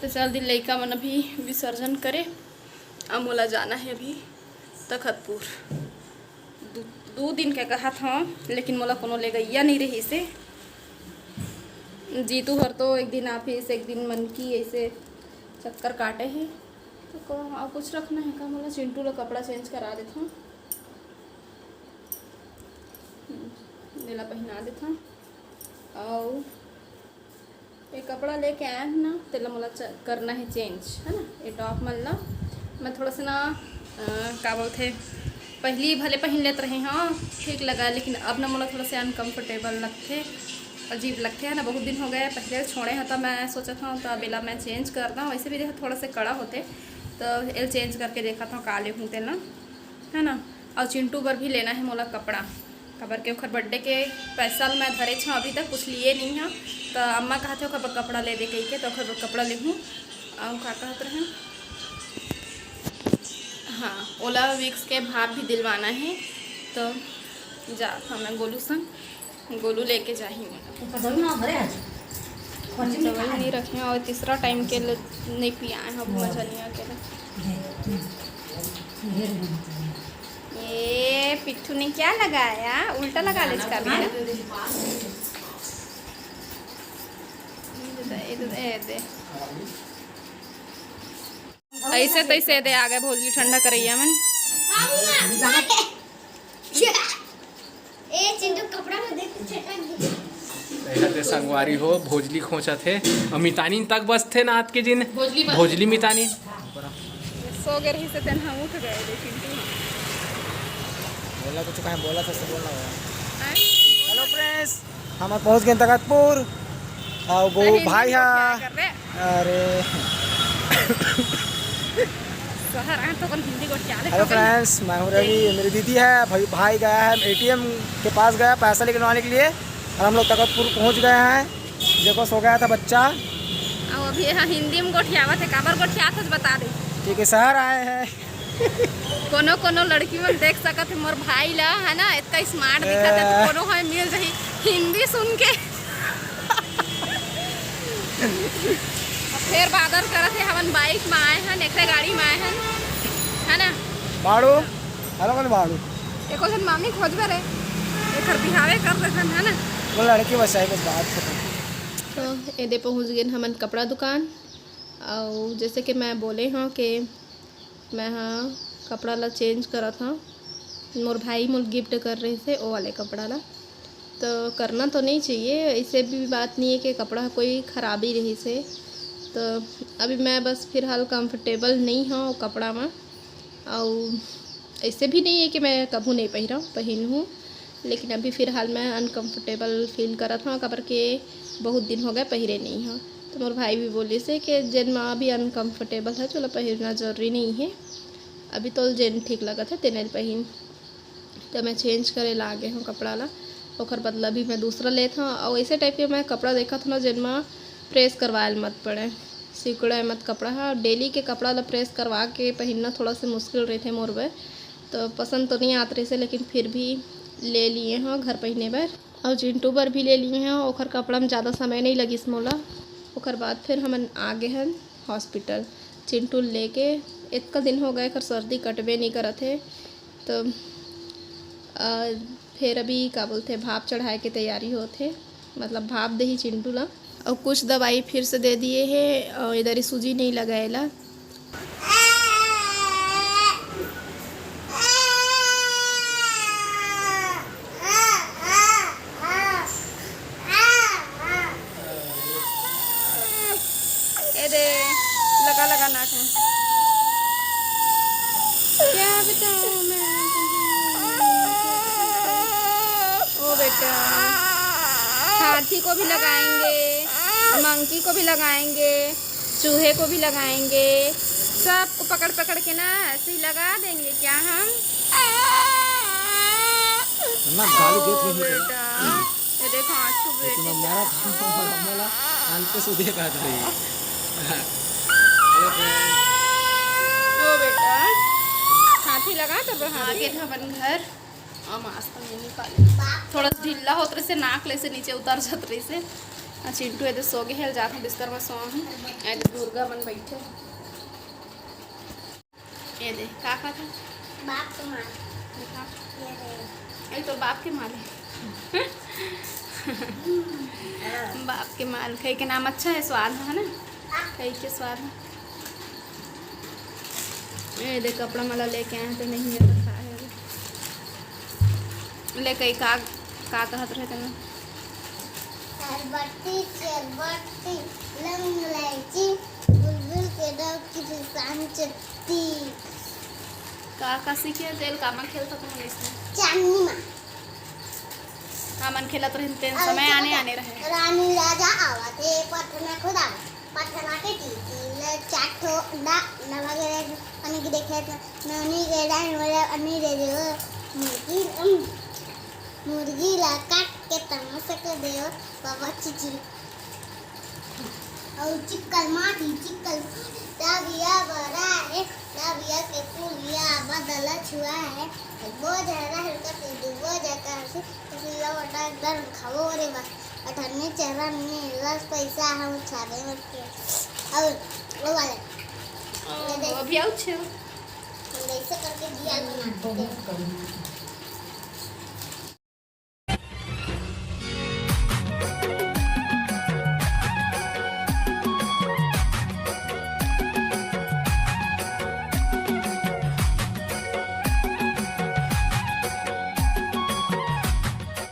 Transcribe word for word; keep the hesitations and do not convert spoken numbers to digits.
तो चल दिन लइका मन अभी विसर्जन करे, अब मोला जाना है अभी तखतपुर। दू, दू दिन के कहत हव, लेकिन मोला कोनो लेगइया नहीं रहिसे। जीतू हर तो एक दिन ऑफिस, एक दिन मन की, ऐसे चक्कर काटे हे। तो को, और कुछ रखना है का? मोला चिंटू ला कपड़ा चेंज करा देथव, हम्म, एला पहिना देथव। और ये कपड़ा लेके आए हूँ ना, तेला मोला च-, करना है चेंज, है ना। ये टॉप मन ला मैं थोड़ा सा ना, अ, का बोलथे, पहली भले पहन लेत रहे हव, ठीक लगा, लेकिन अब ना मोला थोड़ा सा अनकंफर्टेबल लगथे, अजीब लगथे, है ना। बहुत दिन हो गए, पहले छोड़े हव, तो मैं सोचत हव, तो अब एला मैं चेंज कर दव। वैसे भी देखो, थोड़ा सा कड़ा होथे, तो एल चेंज करके देखत हव, का लेहूँ तेला, है ना। और चिंटू बर भी लेना है मोला कपड़ा, काबर के ओखर बर्थडे के पैसा ल मैं धरेच हव, अभी तक कुछ लिए नहीं हव। तो अम्मा कहत हे ओखर बर कपड़ा ले दे कहिके, तो ओखर बर कपड़ा लेहूँ। और का कहत रहे, हाँ, ओला विक्स के भाप भी दिलवाना है। तो जा, हाँ, मैं गोलू संग, गोलू लेके जाही मोला। तो कदम ना भरे आज। हम दवाई नहीं रखे हैं और तीसरा टाइम के लिए नहीं पियाए हैं, अब मजा नहीं आ के। ये पिट्ठू ने क्या लगाया? उल्टा लगा ले इसका भी ना। ये दे, ये दे, ये दे। ऐसे तैसे दे आगे भोजली ठंडा करैया मन। ए चिंटू, कपड़ा में देख, छटक गई। एहा ते संगवारी हो, भोजली खोंचत हे। अउ मितानी तक बसथे नात के जिन। भोजली बस। भोजली मितानी। सो गे रही से तेन हम उठ गए रे चिंटू। बोला कुछ कहाँ बोला था, से बोलना हुआ। हैं? हेलो फ्रेंड्स, हम पहुँच गए तखतपुर। और वो भाई हा। अरे। शहर आए तो कौन हिंदी गोठिया ले हेलो फ्रेंड्स, मैं हूँ रवि, ये मेरी दीदी है, भाई, भाई गया है एटीएम के पास, गया पैसा लेके लाने के लिए, और हम लोग तखतपुर पहुँच गए हैं। देखो, सो गया था बच्चा। अब अभी यहाँ हिंदी में गोठियावत है, काबर गोठियात है बता दे। ठीक है, शहर आए हैं। कोनो कोनो लड़की मन देख सकत है मोर भाई ला, है ना, इतना स्मार्ट दिखत है, तो कोनो है मिल जाही हिंदी सुन के। अब फेर बादर करत हे, हमन बाइक में आए हन, एकरे गाड़ी में आए हन, है ना? बाड़ू, हेलो, कौन बाड़ू? एको झन मामी खोजबे रे, एकर बिहावे कर देथन, है ना? वो लड़की बस आई, बस बात खत्म। तो एदे पहुँच गेन हमन कपड़ा दुकान, अउ जैसे कि मैं बोले हूँ कि मैं हा कपड़ा ला चेंज करत हव। मोर भाई मोर गिफ्ट कर रहिस हे ओ वाले कपड़ा ला, तो करना तो नहीं चाहिए। ऐसे भी बात नहीं है कि कपड़ा कोई खराबी रहिस हे। तो अभी मैं बस फिलहाल कंफर्टेबल नहीं हव कपड़ा में, अउ ऐसे भी नहीं है कि मैं कभू नहीं पहिरव, पहिनहूँ। लेकिन अभी फिलहाल मैं अनकंफर्टेबल फील करत हव, काबर के बहुत दिन हो गए पहिरे नहीं हव। तो मोर भाई भी बोलिस हे कि जेन मा अभी अनकंफर्टेबल है, ओला पहिरना जरूरी नहीं है, अभी तो जेन ठीक लगत है तेने ल पहिन। तो मैं चेंज करे ला आगे हव कपड़ा ला, ओकर बदला भी मैं दूसरा लेत हव। और ऐसे टाइप के मैं कपड़ा देखत हव ना, जेन मा प्रेस करवाए ल मत पड़े, सिकुड़े मत कपड़ा ह। डेली के कपड़ा ला प्रेस करवा के पहिनना थोड़ा सा मुश्किल रहिथे मोर बर, तो पसंद तो नहीं आत रहिस हे, लेकिन फिर भी ले लिए हव घर पहिने बर। और चिंटू बर भी ले लिए हव, ओखर कपड़ा में ज़्यादा समय नहीं लगिस मोला। ओखर बाद फिर हमन आ गे हन हॉस्पिटल चिंटू ल लेके। इतका दिन हो गए, एकर सर्दी कटबे नहीं करत हे। तो, अ, फिर अभी का बोलथे, भाप चढ़ाए के तैयारी होत हे, मतलब भाप देही चिंटू ला। और कुछ दवाई फिर से दे दिए हे, और इधर ही सूजी नहीं लगाएला। ए दे, लगा लगा नाक में। क्या बताऊं मैं तुझे? ओ बेटा, हाथी को भी लगाएंगे, मंकी को भी लगाएंगे, चूहे को भी लगाएंगे, सबको पकड़ पकड़ के ना ऐसे ही लगा देंगे क्या हम? ना गाली देत रही है। बेटा, ये देखो आंसू बेटी। इतना मारा था, मोला आंटी सुधिया कहत रही। Hello friends. ओ बेटा, हाथी लगा तो हाथी। आ गे हन अपन घर। आ, मास्क तो नहीं निकाले। थोड़ा सा ढीला होत रहिस हे, नाक ले से नीचे उतर जात रहिस हे। आ चिंटू एदे सो गे हे, जात हूँ बिस्तर में सो हूँ। एदे दुर्गा मन बैठे। ये दे, का खात हे? बाप के माल। दिखा। ये दे। ये तो बाप के माल है। बाप के माल, खाई के नाम अच्छा है, स्वाद है ना? हाँ। खाई के स्वाद है। ये दे, कपड़ा मला लेके आए हैं तो नहीं है तो खा है। ले कई का, का कहत रहे तेन? शरबती, शरबती, लौंग, इलायची, बुलबुल के डब की पिसान चट्टी। का, का सीखे तेल, का मन खेलत हन इसमें? चांदनी माँ। हमन खेलत रहिन तेन समय आने, आने रहे। रानी राजा आवत हे, पटना खुदावत। पटना के टीटी ल चार ठो अंडा, अंडा वगैरह, अन्नी के देखे त, नौनी के डाइन वाला अन्नी दे दे, मुर्गी, अम, मुर्गी ला काट के तमाशा कर दे, बाबा चीची। अउ चिक्कल माटी, चिक्कल माटी, डाबिया बरा है, डाबिया के पुलिया बदला छुआ है, बोझ हरा हल्का से डूबो जाकर से, इसलिए वो डाक डर खाओ रे बा, अठन्नी चरण में बस पैसा हम छावे मत के। अउ वो वाले। ये देख। अभी आउ छे। हम ऐसे करके दिया बनाते हैं।